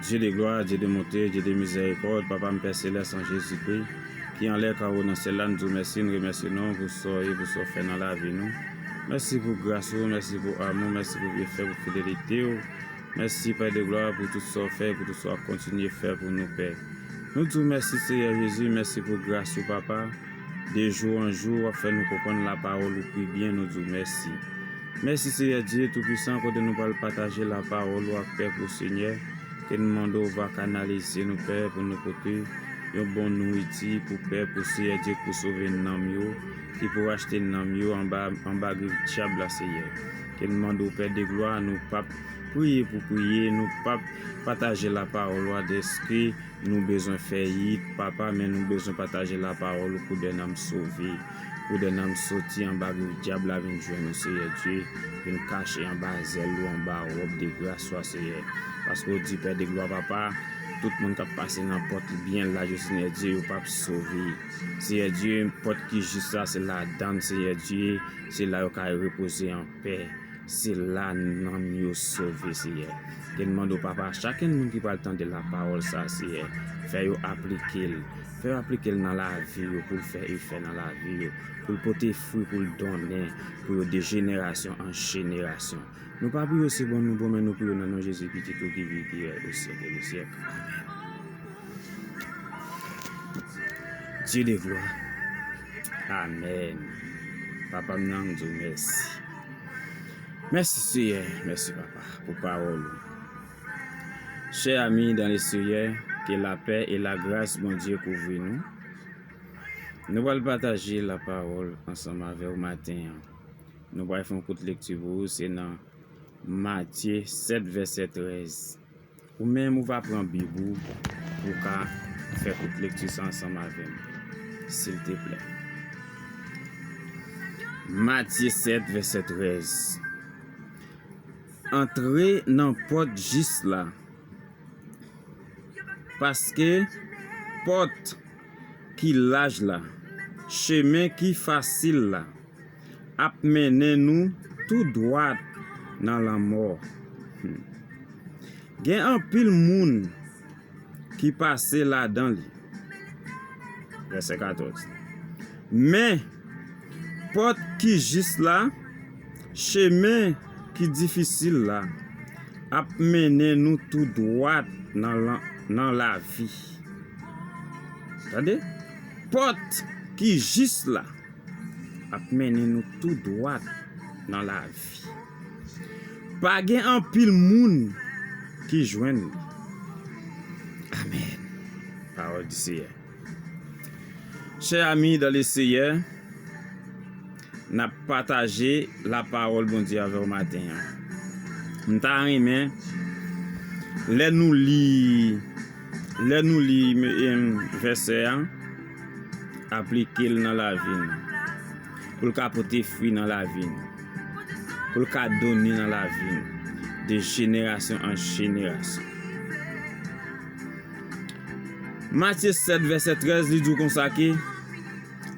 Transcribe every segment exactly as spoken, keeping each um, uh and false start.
Dye de glwa, Dye de bonte, Dye de mizèrikòd, Papa m, Pè Selès, an Jezikri, ki anlè kawo nan syèl la, n di w mèsi, n remèsye non w pou sa w ye, pou sa w fè nan lavi nou. Mèsi pou gras ou, mèsi pou amou, mèsi pou byenfè, pou fidelite w. Mèsi, Pè de glwa, pou tout sa w fè, pou tout sa w ap kontinye fè pou nou, Pè. Nou di w mèsi, Seyè Jezi, mèsi pou gras ou, Papa. De jou an jou, w ap fè nou konprann lapawòl ou pi byen, nou di w mèsi. Mèsi, Seyè Dye Toupisan, kote nou pral pataje lapawòl ou ak pèp ou, Senyè. Ke n mande w va kanalize nou, Pè, pou nou pote yon bon nouriti pou pèp ou, Seyè Dye, ki pou sove nanm yo, ki pou rachte nanm yo anba, anba grif dyab la, Seyè. Ke n mande w, Pè de glwa, nou p ap priye pou priye, nou p ap pataje lapawòl ou a dèske nou bezwen fè it, Papa, men nou bezwen pataje lapawòl ou pou de nanm sove, pou de nanm soti anba grif dyab la vin jwenn ou, Seyè Dye, vin kache anba zèl ou, anba wòb de gras ou a, Seyè. Paske w di, Pè de glwa, Papa, tout moun k ap pase nan pòt byen laj yo, Seyè Dye, yo p ap sove. Seyè Dye, pòt ki jis la, se ladan l, Seyè Dye, se la yo ka repoze anpè. Se la nanm yo sove, Seyè. Ke n mande w, Papa, chak moun ki pral tande lapawòl sa, Seyè, fè yo aplike l. Fè yo aplike l nan lavi yo, pou l fè efè nan lavi yo, pou l pote fwi, pou l donnen, pou yo de jenerasyon an jenerasyon. Nou pa pou yo se bon nou bon, men nou pou yo nan non Jezi, pitit ou ki viv, ki règne o syèk de syèk. Amèn. Dye de glwa. Amèn. Papa m nan, m di w mèsi. Mèsi, Seyè. Mèsi, Papa, pou pawòl ou. Chè ami dan le Seyè, ke lapè e lagras Bondye kouvri nou. Nou pral pataje lapawòl ansanm avè w maten an. Nou pral fè yon kout lekti pou ou, se nan Matye sèt, vèsè trèz. Ou menm, ou va pran Bib ou pou w ka fè kout lekti sa ansanm avè m, silteplè. Matye sèt, vèsè trèz. Antre nan pòt jis la, paske pòt ki laj la, chemen ki fasil la, ap mennen nou tou dwat nan lanmò. Hmm. Gen anpil moun ki pase ladan li. Vèsè katòz. Men, pòt ki jis la, chemen ki difisil la, ap mennen nou tou dwat nan, lan- nan lavi. Tande? Pòt ki jis la ap mennen nou tou dwat nan lavi. Pa gen anpil moun ki jwenn li. Amèn. Pawòl di Seyè. Chè ami dan le Seyè, n ap pataje lapawòl Bondye avè w maten an. M ta renmen, lè nou li, lè nou li, em, vèsè a, aplike l nan lavi nou, pou l ka pote fwi nan lavi nou, pou l ka donnen nan lavi nou, de jenerasyon an jenerasyon. Matye sèt, vèsè trèz, li di w konsa ke,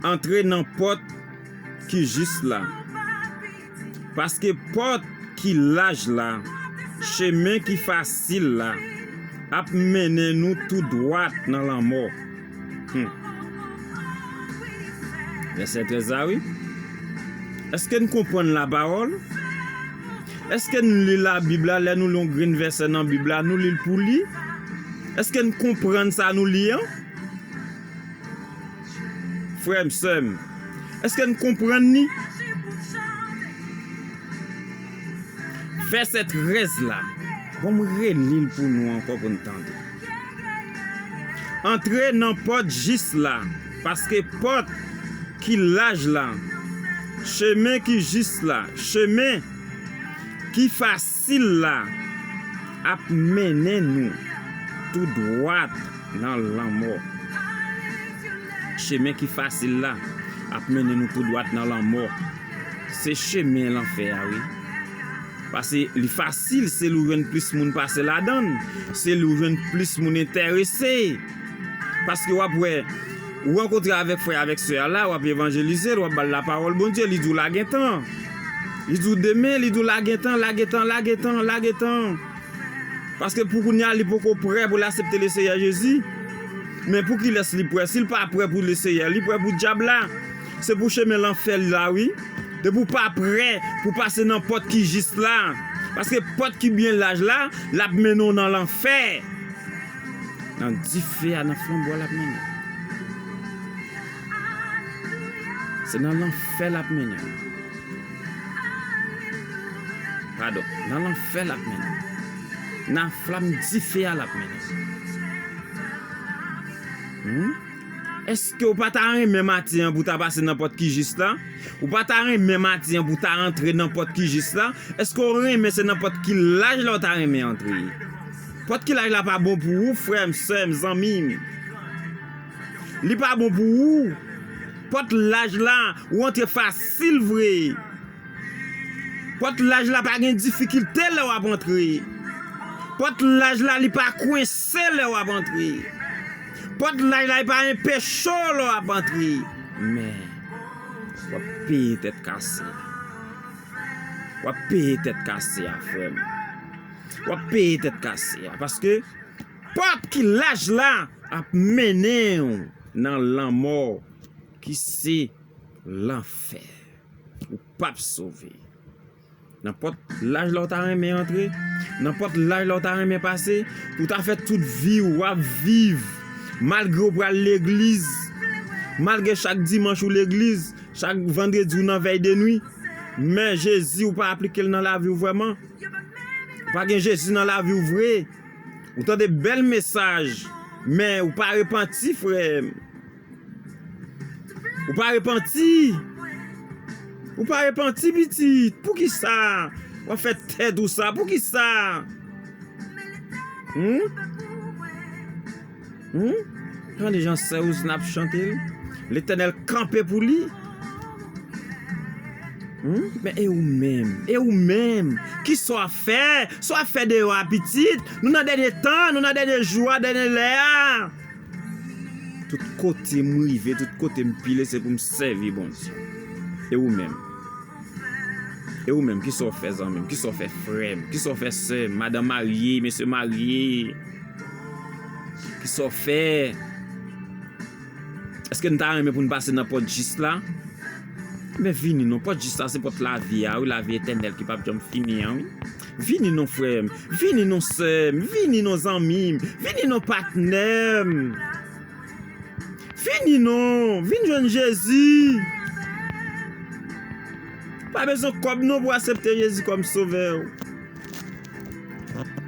antre nan pòt ki jis la. Paske pòt ki laj la, chemen ki fasil la, ap mennen nou tou dwat nan lanmò. Hmm. Vèsè trèz la, wi. Èske n konprann lapawòl? Èske n li Labib la, lè nou li yon grenn vèsè nan Bib la, nou li l pou li? Èske n konprann sa nou li an? Frè m, sè m, èske n konprann li? Vèsè trèz la. Bon, m reli l pou nou ankò pou n tande. Antre nan pòt jis la, paske pòt ki laj la, chemen ki jis la, chemen ki fasil la ap mennen nou tou dwat nan lanmò. Chemen ki fasil la ap mennen nou tou dwat nan lanmò. Se chemen lanfè a, wi. Paske li fasil, se li w jwenn plis moun pase ladan l, se li w jwenn plis moun enterese. Paske w ap wè, ou rankontre avèk frè, avèk sè a la, w ap evanjelize l, w ap ba l lapawòl Bondye, li di w la gen tan. Li di w demen, li di w la gen tan, la gen tan, la gen tan, la gen tan. Paske pou kounye a, li poko prè pou l aksepte Leseyè Jezi. Men pou kilès li prè? Si l pa prè pou Leseyè, li prè pou dyab la. Se pou chemen lanfè l la, wi. Depi w pa prè pou pase nan pòt ki jis la. Paske pòt ki byen laj la, l ap mennen w nan lanfè. Nan dife a, nan flanbo a, l ap mennen w. Se nan lanfè l ap mennen w. Padon, nan lanfè l ap mennen w. Nan flanm dife a l ap mennen w. Hmm? Èske w pa ta renmen maten an pou w ta pase nan pòt ki jis la? Ou pa ta renmen maten an pou w ta antre nan pòt ki jis la? Èske w renmen se nan pòt ki laj la w ta renmen antre? Pòt ki laj la pa bon pou ou, frè m, sè m, zanmi m. Li pa bon pou ou. Pòt laj la, ou antre fasil vre. Pòt laj la pa gen difikilte lè w ap antre. Pòt laj la, li pa kwense lè w ap antre. Pòt laj la, li pa enpeche w lè w ap antre. Men, w ap peye tèt kase a. W ap peye tèt kase a, frè m. W ap peye tèt kase a. Paske pòt ki laj la ap mennen w nan lanmò, ki se lanfè. Ou p ap sove. Nan pòt laj la w ta renmen antre, nan pòt laj la w ta renmen pase, pou w ta fè tout vi w, w ap viv, malgre w pral legliz, malgre chak dimanch ou legliz, chak vandredi w nan vèy de nwi, men Jezi, ou pa aplike l nan lavi w vrèman. Ou pa gen Jezi nan lavi w vre. Ou tande bèl mesaj, men ou pa repanti, frè m. Ou pa repanti. Ou pa repanti, pitit. Poukisa w ap fè tèt ou sa? Poukisa? Hmm? Hmm? Tande jan sè Ouzna ap chante l. Letènèl kanpe pou li. Hmm? Men e ou menm? E ou menm? Kisa w ap fè? Sa w ap fè deyò a, pitit? Nou nan dènye tan, nou nan dènye jou a, dènye lè a. Tout kote m rive, tout kote m pile, se pou m sèvi Bondye. E ou menm? E ou menm, kisa w fè, zanmi m? Kisa w fè, frè m? Kisa w fè, sè m? Madanm marye, mesye marye? Kisa w fè? Èske n ta renmen pou n pase nan pòt jis la? Men vini non, pòt jis la se pòt lavi a, wi, lavi etènèl ki p ap janm fini an, wi. Vini non, frè m. Vini non, sè m. Vini non, zanmi m. Vini non, patnè m. Vini non. Vin jwenn Jezi. Pa bezwen kòb non pou aksepte Jezi kòm sovè w.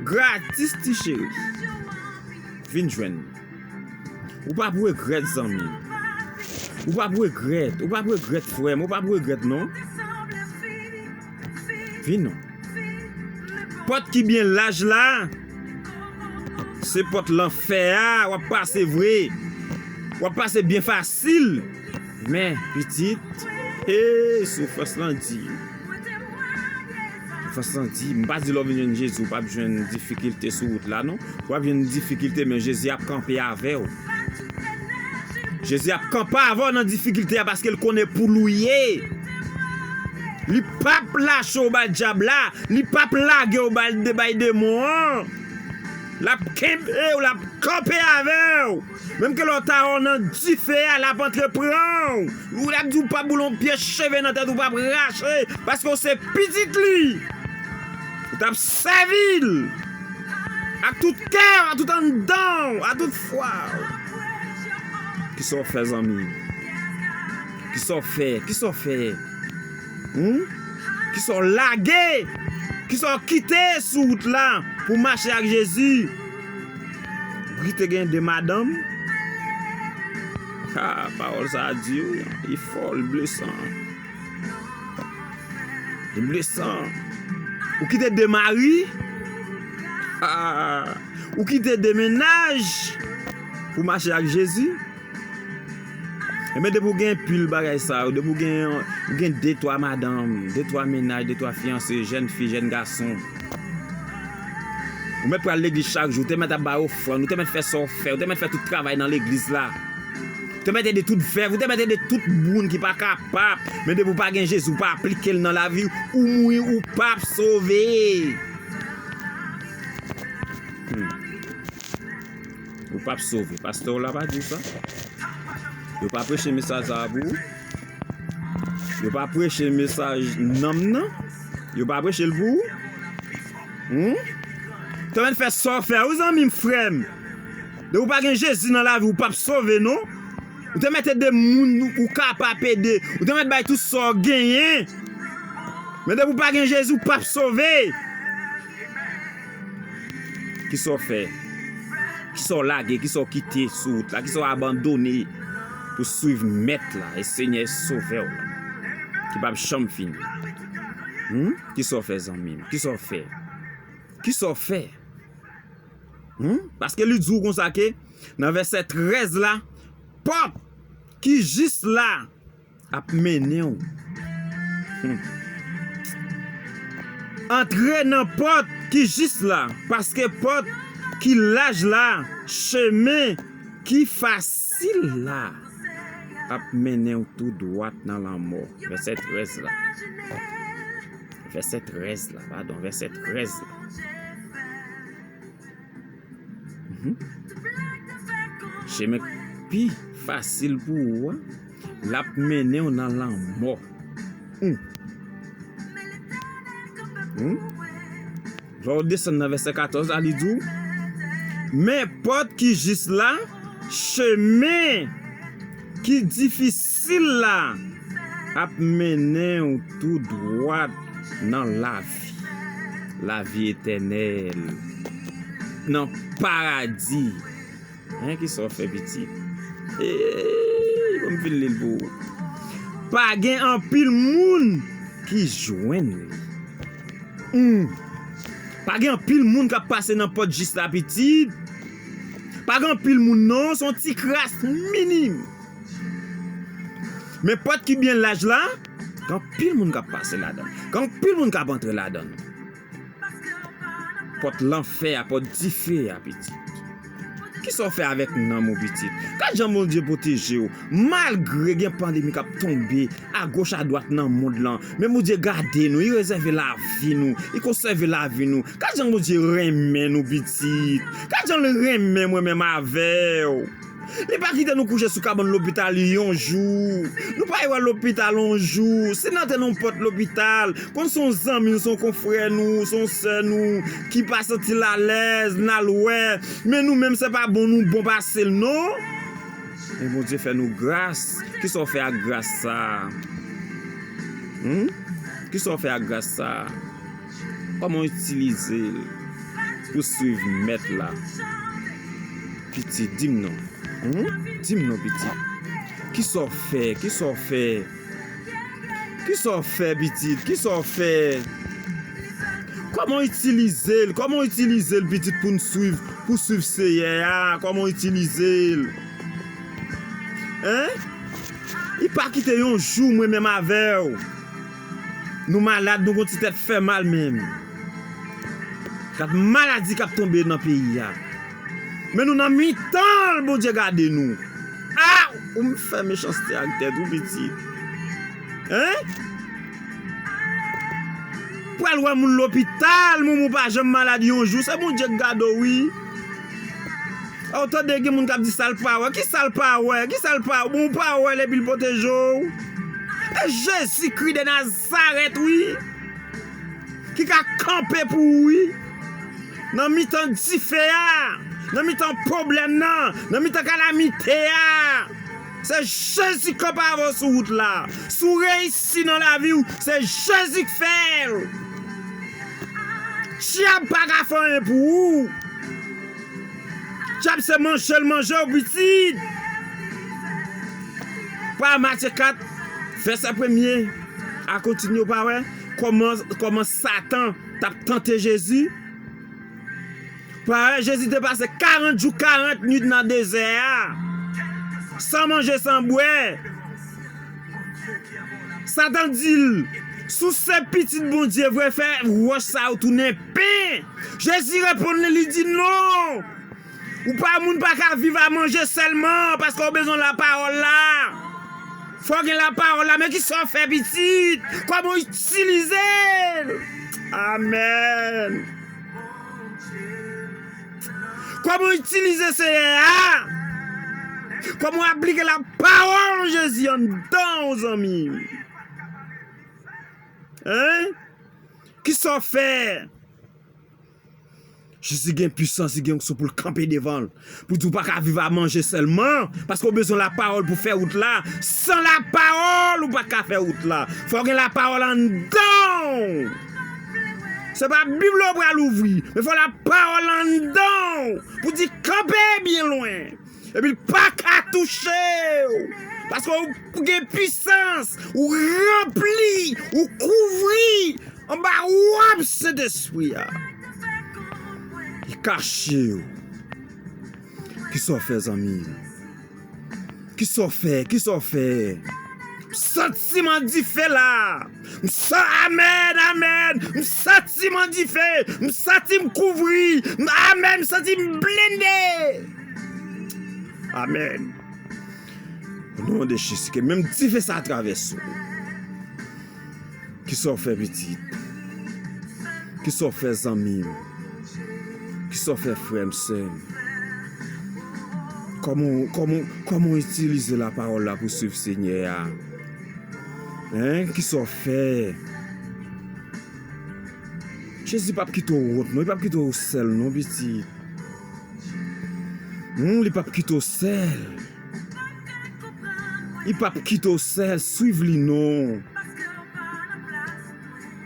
Gratis, ti cheri. Vin jwenn li. Ou p ap regrèt, zanmi m. Ou p ap regrèt. Ou p ap regrèt, frè m. Ou p ap regrèt, non. Vin non. Pòt ki byen laj la, se pòt lanfè a, w ap pase vre. W ap pase byen fasil. Men, pitit, e soufrans lan di. Soufrans lan di, m pa di lè w vin jwenn Jezi, ou p ap jwenn difikilte sou wout la, non. W ap jwenn difikilte, men Jezi ap kanpe avè w. Jezi ap kanpe avè w nan difikilte a paske l konnen pou l ou ye. Li p ap lache w bay dyab la. Li p ap lage w bay, bay demon an. L ap kenbe w, l ap kanpe avè w. Menm ke lè w ta wè w nan dife a, l ap antre pran w. Ou l ap di w p ap boule yon pye cheve nan tèt ou, p ap rache, paske w se pitit li. Ou t ap sèvi l ak tout kè w, ak tout anndan w, ak tout fwa w. Kisa w fè, zanmi? Kisa w fè? Kisa w fè? Hmm? Kisa w lage? Kisa w kite sou wout la pou w mache ak Jezi? Bri te gen de madanm. Ha, pawòl sa a di wi. Li fò, li blesan. Li blesan. Ou kite de mari. Ha, ou kite de mennaj pou mache ak Jezi. Ebyen, depi w gen pil bagay sa yo, depi w gen, w gen de, twa madanm, de, twa mennaj, de, twa fiyanse, jèn fi, jèn gason, ou mèt pral legliz chak jou, ou te mèt ap bay ofrann, ou te mèt fè sa w fè, ou te mèt fè tout travay nan legliz la. Ou te mèt ede tout vèv, ou te mèt ede tout moun ki pa kapab. Men depi w pa gen Jezi, ou pa aplike l nan lavi w, ou mouri, ou p ap sove. Ou p ap sove. Pastè w la pa di w sa. Yo pa preche mesaj sa a pou ou. Yo pa preche mesaj nanm nan. Yo pa preche l pou ou. Hmm? Ou te mèt fè sa w fè, wi, zanmi m, frè m. Depi w pa gen Jezi nan lavi w, ou p ap sove, non. Ou te mèt ede moun ou kapab ede. Ou te mèt bay tout sa w genyen. Men depi w pa gen Jezi, ou p ap sove. Kisa w fè? Kisa w lage? Kisa w kite sou wout la? Kisa w abandone pou swiv Mèt la e Senyè e Sovè w la, ki p ap janm fini? Hmm? Kisa w fè, zanmi m? Kisa w fè? Kisa w fè? Hmm? Paske li di w konsa ke nan vèsè trèz la, pòt ki jis la ap mennen w. Hmm. Antre nan pòt ki jis la, paske pòt ki laj la, chemen ki fasil la ap mennen w tou dwat nan lanmò. Vèsè trèz la. Vèsè trèz la, padon, vèsè trèz la. Mhm. Chemen k pi fasil pou ou a, l ap mennen w nan lanmò. Hmm. Hmm. Lè w desann nan vèsè katòz la, li di w, men pòt ki jis la, chemen ki difisil la ap mennen w tou dwat nan lavi. Lavi etènèl. Nan paradi. Hein, kisa w fè, pitit? Ey, ban m fin li l pou ou. Pa gen anpil moun ki jwenn li. Hmm. Pa gen anpil moun k ap pase nan pòt jis la, pitit. Pa gen anpil moun, non, se yon ti kras minim. Men pòt ki byen laj la, gen anpil moun k ap pase ladan l. Gen anpil moun k ap antre ladan l. Pòt lanfè a, pòt dife a, pitit. Kisa w fè avèk nanm ou, pitit? Gad jan Bondye pwoteje w. Malgre gen pandemi k ap tonbe agoch adwat nan mond lan, men Bondye gade nou, li rezève lavi nou, li konsève lavi nou. Gad jan Bondye renmen nou, pitit. Gad jan l renmen mwen menm avè w. Li pa kite nou kouche sou kabann lopital yon jou. Nou pa wè lopital yon jou. Si n antre nan yon pòt lopital, konn se yon zanmi nou, se yon konfrè nou, se yon sè nou ki pa santi l alèz, n al wè. Men nou menm, se pa bon nou bon pase l, non. Men Bondye fè nou gras. Kisa w fè ak gras sa a? Hmm? Kisa w fè ak gras sa a? Kòman w itilize l pou swiv Mèt la? Pitit, di m non. Hmm? Di m non, pitit. Kisa w fè? Kisa w fè? Kisa w fè, pitit? Kisa w fè? Kòman w itilize l? Kòman w itilize l, pitit, pou n swiv, pou swiv Seyè a? Kòman w itilize l? Hein? Li pa kite yon jou mwen menm avè w. Nou malad, nou gon ti tèt fè mal menm. Gad maladi k ap tonbe nan peyi a. Men nou nan mitan l, Bondye gade nou. A! Ou m fè mechanste ak tèt ou, pitit. Hein? Pral wè moun lopital, moun ou pa janm malad yon jou. Se Bondye k gade w, wi. Ou tande gen moun k ap di sa l pa wè. Ki sa l pa wè? Ki sa l pa wè? Bon, ou pa wè l epi l pwoteje w. E Jezikri de Nazarèt, wi. Ki ka kanpe pou ou, wi. Nan mitan dife a, nan mitan pwoblèm nan, nan mitan kalamite a. Se Jezi k kanpe avè w sou wout la. Si w reyisi nan lavi w, se Jezi k fè l. Dyab pa ka fè anyen pou ou. Dyab se manje l manje w, pitit. Pawòl Matye kat, vèsè premye a kontinye, w pa wè kòman, kòman Satan t ap tante Jezi? Parèy, Jezi te pase karant jou, karant nuit nan dezè a, san manje, san bwè. Satan di l, si w se pitit Bondye vre, fè wòch sa yo tounen pen. Jezi reponn li, li di, non! Ou pa, moun pa ka viv a manje sèlman, paske w bezwen lapawòl la. Fò w gen lapawòl la, men kisa w fè, pitit? Kòman w itilize l? Amèn. Kòman w itilize Senyè a? Kòman w aplike lapawòl Jezi anndan w, zanmi m? Hein? Kisa w fè? Jezi gen pisans, li gen onksyon pou l kanpe devan l. Pou di w pa ka viv a manje sèlman, paske w bezwen lapawòl pou fè wout la. San lapawòl, ou pa ka fè wout la. Fò w gen lapawòl anndan w. Se pa Bib la w pral ouvri, men fò lapawòl anndan w. Pou di kanpe byen lwen. Epi l pa ka touche w. Paske w gen pisans, ou ranpli, ou kouvri anba wòb Sentespri a. Li kache w. Kisa w fè, zanmi m? Kisa w fè? Kisa w fè? M santi m an dife la. M sa-, amèn, amèn. M santi m an dife. M santi m kouvri. M, amèn. M santi m blende. Amèn. O non de Jezi, ke menm dife sa travèse w. Kisa w fè, pitit? Kisa w fè, zanmi m? Kisa w fè, frè m, sè m? Kòman, kòman, kòman w itilize lapawòl la pou swiv Senyè a? Hein? Kisa w fè? Jezi p ap kite w wont, non. Li p ap kite w sèl, non, pitit. Hmm, li p ap kite w sèl. Li p ap kite w sèl. Swiv li, non.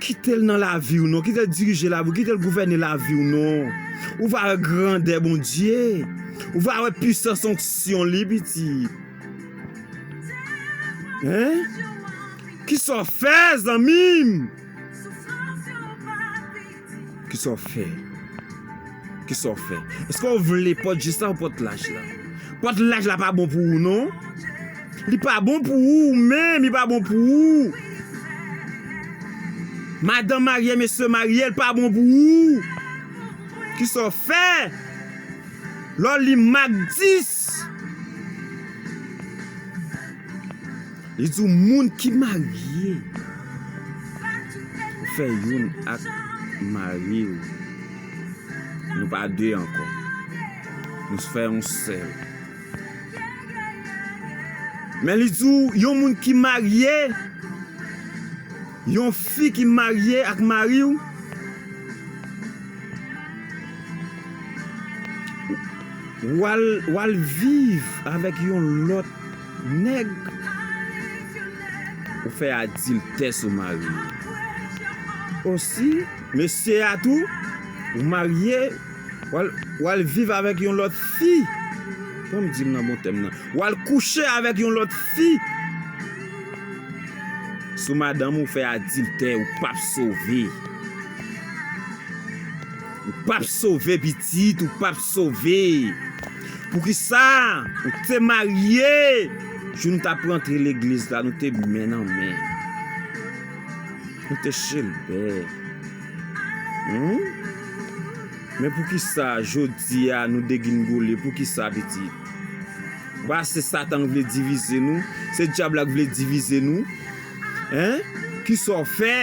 Kite l nan lavi w, non. Kite l dirije lavi w. Kite l gouvène lavi w, non. Ou va wè grandè Bondye. Ou va wè pisans onksyon li, pitit. Hein? Kisa w fè, zanmi m? Kisa w fè? Kisa w fè? Èske w vle pòt jis la ou pòt laj la? Pòt laj la pa bon pou ou, non. Li pa bon pou ou menm, li pa bon pou ou. Madanm marye, mesye marye, li pa bon pou ou. Kisa w fè? Lè w li Mak dis, li di w moun ki marye, ou fè youn ak mari w. Nou pa de ankò. Nou fè yon sèl. Men li di w, yon moun ki marye, yon fi ki marye ak mari w, w al, w al viv avèk yon lòt nèg, ou fè adiltè sou mari w. Osi, mesye a tou, ou marye, w al, w al viv avèk yon lòt fi. Bon, m di m nan bon tèm nan. W al kouche avèk yon lòt fi. Sou madanm ou fè adiltè, ou p ap sove. Ou p ap sove, pitit, ou p ap sove. Poukisa ou te marye? Jou n t ap rantre legliz la, nou te men nan men. Nou te chelbè. Hmm? Men poukisa jodi a nou degingole? Poukisa, pitit? Ou pa se Satan k vle divize nou? Se dyab la k vle divize nou? Hein? Kisa w fè?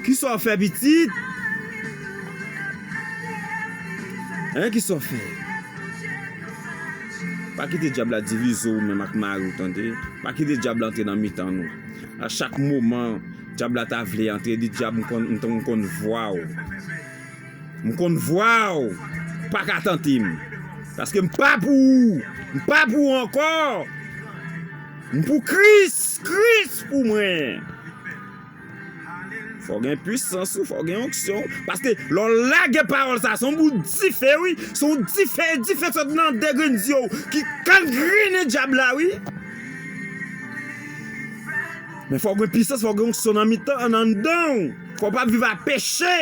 Kisa w fè, pitit? Hein? Kisa w fè? Pa kite dyab la divize w menm ak mari w, tande? Pa kite dyab la antre nan mitan nou. A chak moman, dyab la ta vle antre, di dyab, m konn, m konn, m konn vwa w. M konn vwa w. Pa ka tante m. Paske m pa pou ou. M pa pou ou ankò. M pou Kris. Kris pou mwen. Fò w gen pisans ou, fò w gen onksyon. Paske lè w lage pawòl sa, se yon bout dife, wi. Se yon dife, dife k sot nan de grenn zye w ki gangrene dyab la, wi. Men fò w gen pisans, fò w gen onksyon nan mitan, anndan w. Fò w pa viv a peche.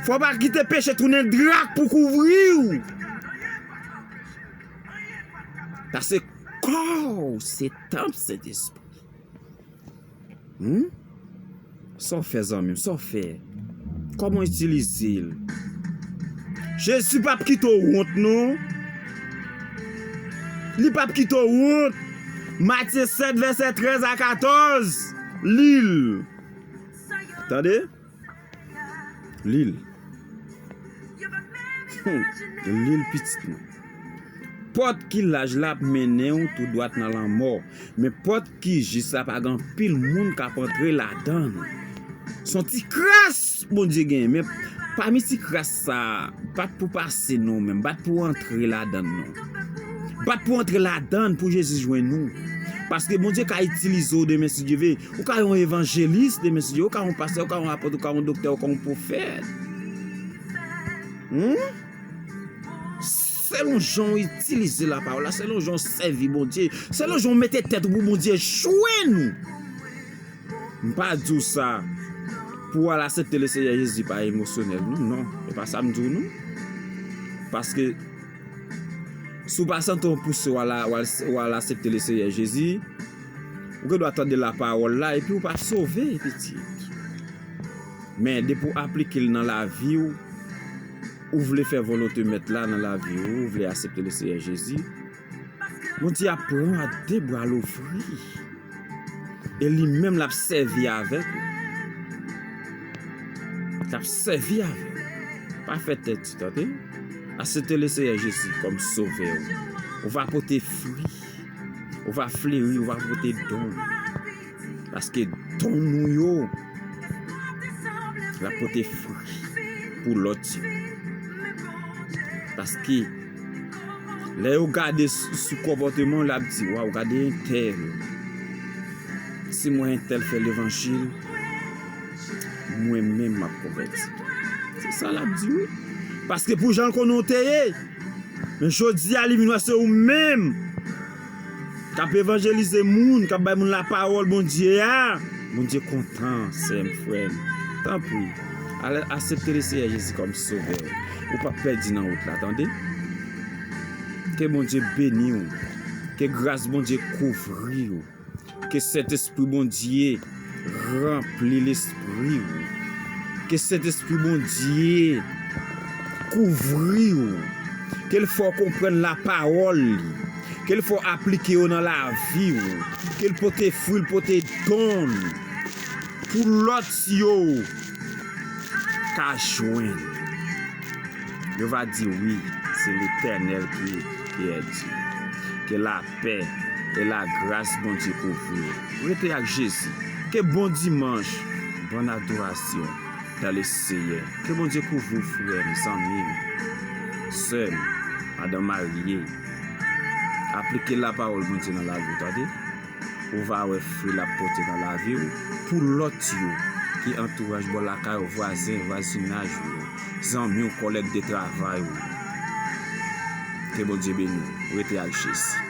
Fò w pa kite peche tounen dra pou kouvri w. Paske kò w se tanp Sentespri. Hmm? Sa w fè, zanmi m? Sa w fè? Kòman w itilize l? Jezi p ap kite w wont, non. Li p ap kite w wont. Matye sèt, vèsè trèz a katòz. Li l. Tande? Li l. Hmm. Li l pitit mwen. Pòt ki laj la ap mennen w tou dwat nan lanmò, men pòt ki jis la pa gen anpil moun k ap antre ladan l. Se yon ti kras Bondye genyen, men pami ti kras sa a, bat pou pase non, men bat pou antre ladan l non. Bat pou antre ladan l pou Jezi jwenn ou. Paske Bondye ka itilize w demen si Dye vle. Ou ka yon evanjelis demen si Dye vle. Ou ka yon pastè, ou ka yon apot, ou ka yon doktè, ou ka yon pwofèt. Hmm? Selon jan w itilize lapawòl la, selon jan w sèvi Bondye, selon jan w mete tèt ou pou Bondye jwenn ou. M pa di w sa pou w al aksepte Leseyè Jezi pa emosyonèl, non, non. E pa sa m di w, non. Paske si w pa santi w pouse w al, w al, w al aksepte Leseyè Jezi, ou gen dwa tande lapawòl la epi w pa sove, pitit. Men depi w aplike l nan lavi w, ou vle fè volonte Mèt la nan lavi w, ou vle aksepte Leseyè Jezi, Bondye ap pran w ak de bra louvri. E li menm l ap sèvi avèk ou. L ap sèvi avèk ou. Pa fè tèt di, tande. Aksepte Leseyè Jezi kòm sovè w. Ou va pote fwi. Ou va fleri, ou va pote don. Paske don nou yo, l ap pote fwi pou lòt yo. Paske lè yo gade s-, sou konpòteman w, l ap di, "Waw, gade entèl. Si mwen entèl fè levanjil, mwen menm m ap konvèti." Se sa l ap di, wi. Paske pou jan l konnen w te ye, men jodi a, li vin wè se ou menm k ap evanjelize moun, k ap bay moun lapawòl Bondye a. Bondye kontan, sè m, frè m. Tanpri, al aksepte Leseyè Jezi kòm sovè w. Ou p ap pèdi nan wout la, tande? Ke Bondye beni w. Ke gras Bondye kouvri w. Ke Sentespri Bondye ranpli lespri w. Ke Sentespri Bondye kouvri w. Ke l fè w konprann lapawòl li. Ke l fè w aplike yo nan lavi w. Ke l pote fwi, l pote don pou lòt yo ka jwenn. Yo va di, "Wi, se Letènèl ki, ki è di." Ke lapè e lagras Bondye kouvri w. Rete ak Jezi. Ke bon dimanch, bòn adorasyon dan le Seyè. Ke Bondye kouvri w, frè m, zanmi m, sè m, madanm marye. Aplike lapawòl Bondye nan lavi w, tande? Ou va wè fwi l ap pote nan lavi w pou lòt yo ki antouraj bò lakay ou, vwazen, vwazinaj ou, zanmi w, kòlèg de travay ou. Ke Bondye beni w. Rete ak Jezi.